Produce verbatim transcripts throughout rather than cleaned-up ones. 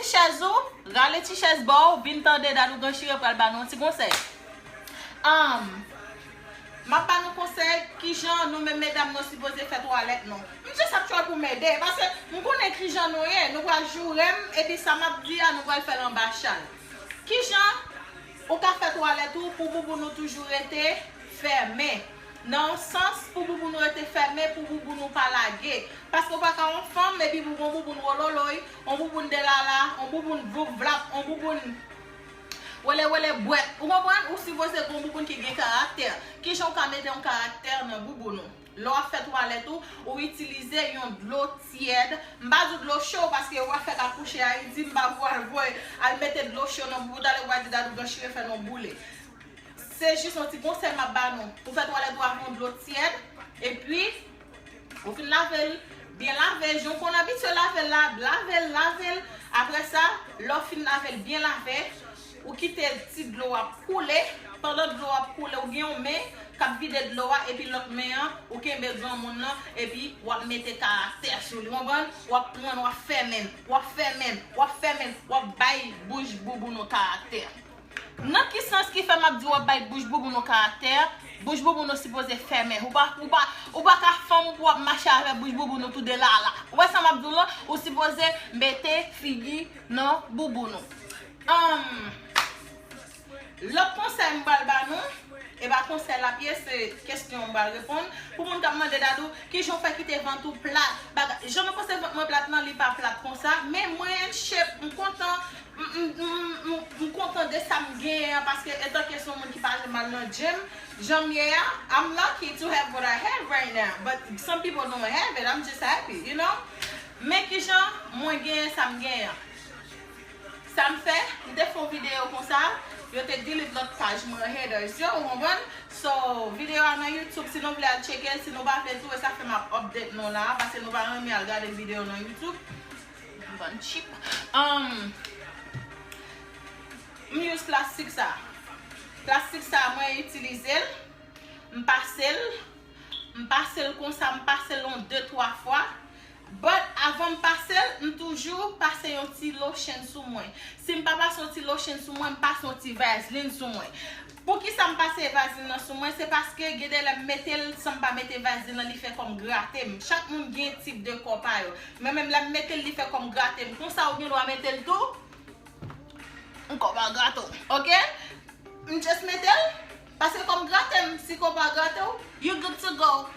Chèz ou, rale ti chèz ba w, vin tande Dadou Gran Chire pral ba nou yon ti konsèy. Um, m ap ba nou konsèy kijan nou menm medam nou sipoze fè twalèt nou. M just ap try pou m ede, paske m konnen kijan nou ye, nou pral joure m, epi sa m ap di a, nou pral fè l anba chal. Kijan ou ka fè twalèt ou pou bouboun ou toujou rete fèmen? Nan yon sans, pou bouboun ou rete fèmen, pou bouboun ou pa lage. Paske ou pa ka yon fanm, epi pou yon bouboun wololoy, yon bouboun delala, yon bouboun voup vlap, yon bouboun wele wele bwèt. Ou konprann? Ou sipoze gon bouboun ki gen karaktè. Kijan w ka mete yon karaktè nan bouboun ou? Lè w ap fè twalèt ou, ou itilize yon dlo tyèd. M pa di w dlo cho, paske w ap fèk akouche Ayiti, m pa pou al voye, al mete dlo cho nan bouboun, talè w a di Dadou Gran Chire fè nou boule. Se jis yon ti konsèy m ap ba nou. Ou fè twalèt ou avè yon dlo tyèd, epi ou fin lave l, byen lave l, jan w konn abitye lave l la, lave l, lave l. Apre sa, lè w fin lave l byen lave, ou kite ti dlo a koule. Pandan dlo a ap koule, ou gen yon men k ap vide dlo a, epi lòt men an, ou kenbe granmoun nan, epi w ap mete karaktè sou li, konprann? W ap pran l, w ap fèmen l, w ap fèmen l, w ap fèmen l, w ap bay bouch bouboun ou karaktè. Nan ki sans ki fè m ap di w ap bay bouch bouboun ou karaktè? Bouch bouboun ou sipoze fèmen. Ou pa, ou pa, ou pa ka fanm pou w ap mache avè bouch bouboun ou tou delala. Ou wè sa m ap di w lan? Ou sipoze mete figi nan bouboun ou. Um, lòt konsèy m pral ba nou, e pa konsèy l ap ye, se kesyon m pral reponn. Pou moun k ap mande Dadou, kijan w fè kite vant ou plat? Bagay, jan nou panse vant mwen plat lan, li pa plat konsa, men mwen in shape, m kontan, m, m, m, m, m kontan de sa m genyen an, paske etanke se yon moun ki pa janm al nan gym, jan m ye a, I'm lucky to have what I have right now, but some people don't have it, I'm just happy, you know? Men kijan mwen genyen sa m genyen an. Sa m fè, m te fè yon videyo konsa, yo te delete lòt paj mwen, haters yo, ou konprann? So, videyo a nan YouTube, si nou vle al tcheke l, si nou pa vle tou, e sa fè m ap update nou la, paske nou pa renmen al gade videyo nan YouTube. M vann cheap. Um, m use plastik sa. Plastik sa, mwen itilize l, m pase l, m pase l konsa, m pase l yon de, twa fwa. But avan m pase l, m toujou pase yon ti lotion sou mwen. Si m pa pase yon ti lotion sou mwen, m pase yon ti vaseline sou mwen. Poukisa m pase vaseline nan sou mwen? Se paske gen de lè m mete l san m pa mete vaseline nan, li fè kòm grate m. Chak moun gen tip de kò pa yo. Men menm lè m mete l, li fè kòm grate m. Konsa ou gen dwa mete l tou. Kò pa grate w, ok? M just mete l, paske kòm grate m, si kò pa grate w, you good to go.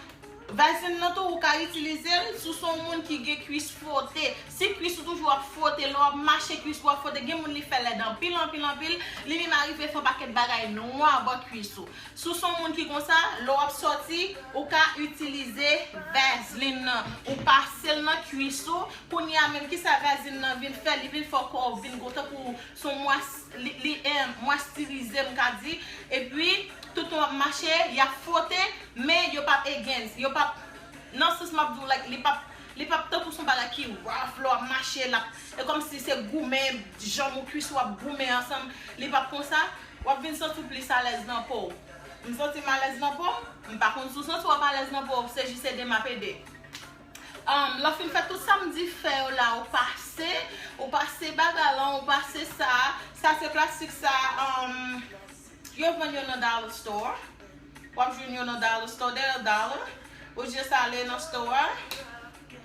Vaseline nan tou, ou ka itilize l si w se yon moun ki gen kwis fwote. Si kwis ou toujou ap fwote, lè w ap mache, kwis ou ap fwote, gen moun li fè lèd anpil, anpil, anpil, li menm arive fè yon pakèt bagay nwa bò kwis ou. Si w se yon moun ki konsa, lè w ap sòti, ou ka itilize vaseline nan, ou pase l nan kwis ou. Kounye a menm, kisa vaseline nan vin fè? Li vin fè kò w vin gwo, tankou se yon mwas-, li, li, eh, mwestirize, m ka di. Epi, toutan w ap mache, y ap fwote, men yo p ap against, yo p ap, nan sans m ap di w, like, li p ap, li p ap tankou se yon bagay ki rough, lè w ap mache, l ap, e kòmsi se goumen, janm ou kwis ou ap goumen ansanm, li p ap konsa, w ap vin santi w plis alèz nan po w. M santi m alèz nan po m, m pa konn si w santi w ap alèz nan po w, se jis ede m ap ede. Um, lè w fin fè tout sa m di fè yo la, ou pase, ou pase bagay lan, ou pase sa, sa se plastik sa, um, yo vann yo nan dollar store. W ap jwenn yo nan dollar store, they a dollar. Ou just ale nan store a,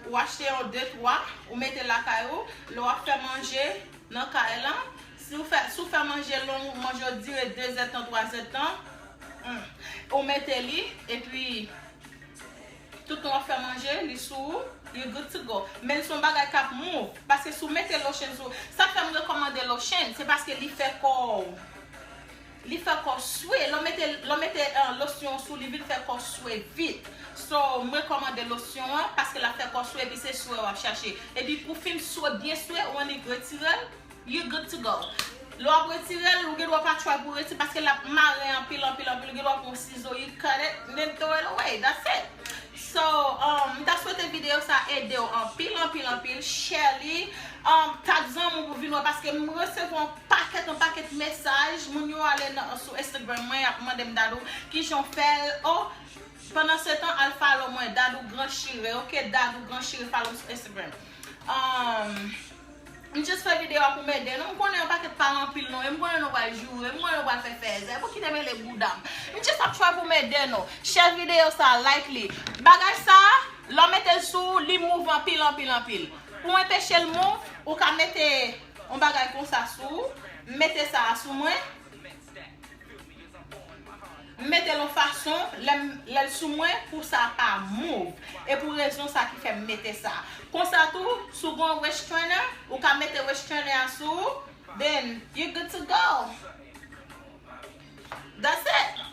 ou achte yon de, twa, ou mete lakay ou, lè w ap fè manje nan kay lan, si w fè, si w fè manje long, manje w dire de zèdtan, twa zèdtan, hmm, ou mete li, epi Toutan w ap fè manje, li sou ou, you good to go. Men l se yon bagay k ap move. Paske si w mete lotion sou, sa k fè m rekòmande lotion, se paske li fè kò w, li fè kò w swe. Lè w mete, lè w mete, eh, lotion sou, li vin fè kò w swe vit. So, m rekòmande lotion an, paske l ap fè kò w swe, epi se swe w ap chache. Epi pou fin swe, byen swe, ou annik retire l, you good to go. Lè w ap retire l, ou gen dwa pa try pou retire, paske l ap mare anpil, anpil, anpil. Ou gen dwa pran yon sizo, you cut it, then throw it away. That's it. So, um, m ta swete videyo sa ede w anpil, anpil, anpil. Share li. Um, tag zanmi w pou vin wè, paske m resevwa yon pakèt, yon pakèt mesaj. Moun yo ale nan, sou Instagram mwen, y ap mande m Dadou, kijan w fè l? Oh, pandan se tan, al follow mwen, Dadou Gran Chire, ok? Dadou Gran Chire, follow m sou Instagram. Um, M just fè videyo a pou m ede nou. M konnen yon pakèt paran anpil non. E m konnen nou pral joure. M konnen nou pral fè fèzè. Pou kite mele bouda m. M just ap try pou m ede nou. Share videyo sa, like li. Bagay sa, lè w mete l sou, li move anpil, anpil, anpil. Pou enpeche l move, ou ka mete yon bagay konsa sou ou. M mete sa a sou mwen. M mete l yon fason, lè m- lè l sou mwen, pou sa pa move. E pou rezon sa ki fè m mete sa. Konsa tou, si w gen yon waist trainer, ou ka mete waist trainer a sou ou, then you good to go. That's it.